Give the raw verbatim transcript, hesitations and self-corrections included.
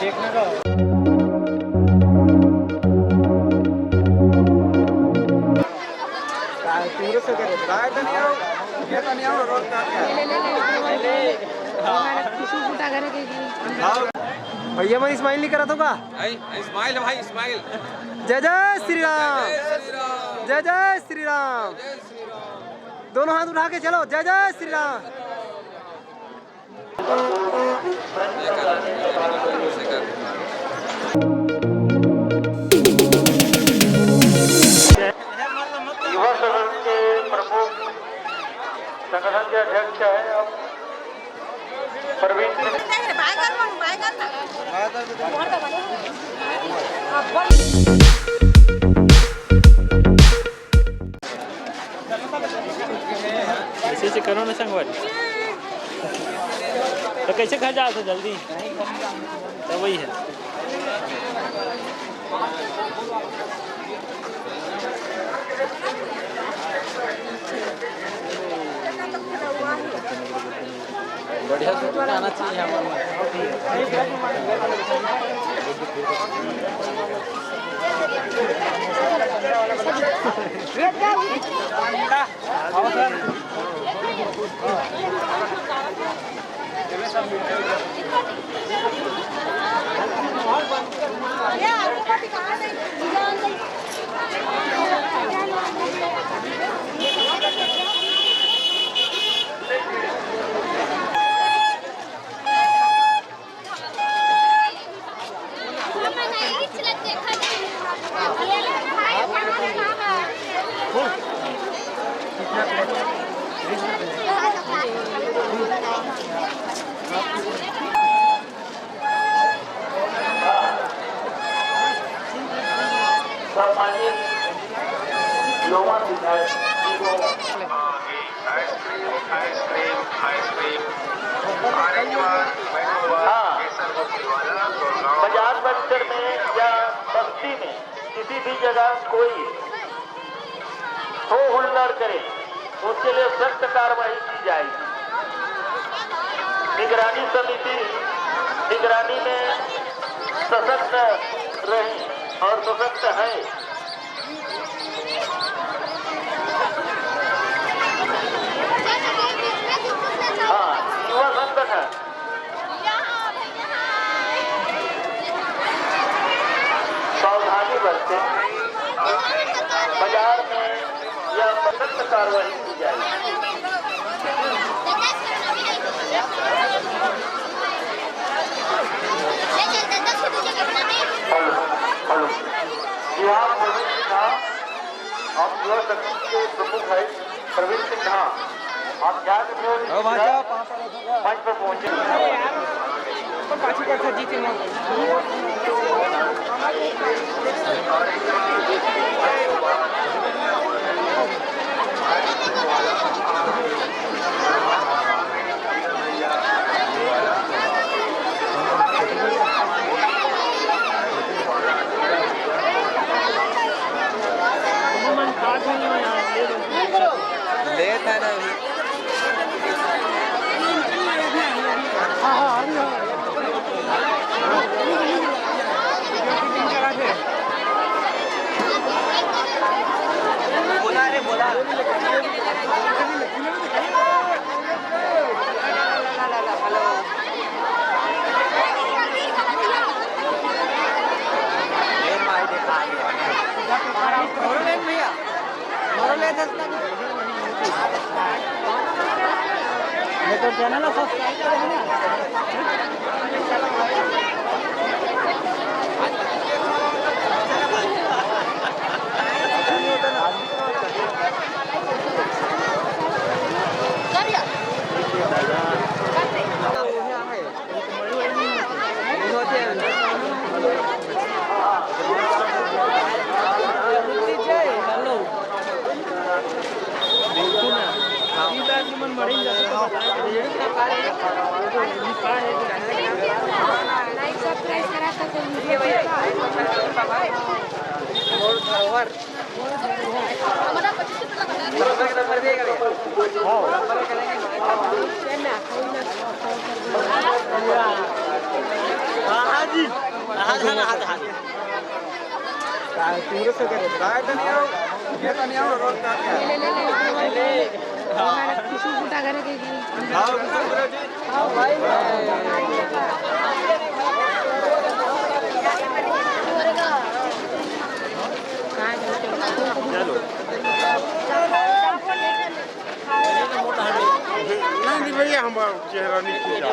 देखने का। भैया मन smile नहीं करत हो का? भाई, smile भाई, smile। जय जय श्री राम। जय जय श्री राम। जय जय श्री राम। जय श्री राम। दोनों हाथ उठा के चलो, जय जय श्री राम। युवा संगठन के प्रमुख, संगठन के अध्यक्ष है अब प्रवीण सिंह। ऐसे ऐसे करो ना संगवारी। तो कैसे घर जाओ तो जल्दी? तो वही है। बढ़िया से आना चाहिए हमारे। सम्मानित युवा विधायक जी को आइसक्रीम, आइसक्रीम, आइसक्रीम। अरे वाह, वाह, हाँ। केसर बस्ती वाला, गुड़गांव। बाजार परिसर में या बस्ती में किसी भी जगह कोई हो हुल्लड़ करे, उसके लिए सख्त कार्रवाई की जाएगी। निगरानी समिति निगरानी में सशक्त रही और सशक्त है। हाँ, युवा संगठन सावधानी बरतें, बाजार में या सख्त कार्रवाई की जाएगी। Hello, hello. जी हाँ, प्रवीण सिन्हा, हम युवा संगठन के प्रमुख हैं, प्रवीण सिन्हा। आप जाके फिर ओ भाई साहब, मंच पर पहुंचे। लेत है ना अभी। बोला रे, बोला। ये तो चैनल सब्सक्राइब करो ना। नहीं, नहीं भैया, हम चेहरा नहीं खींचा।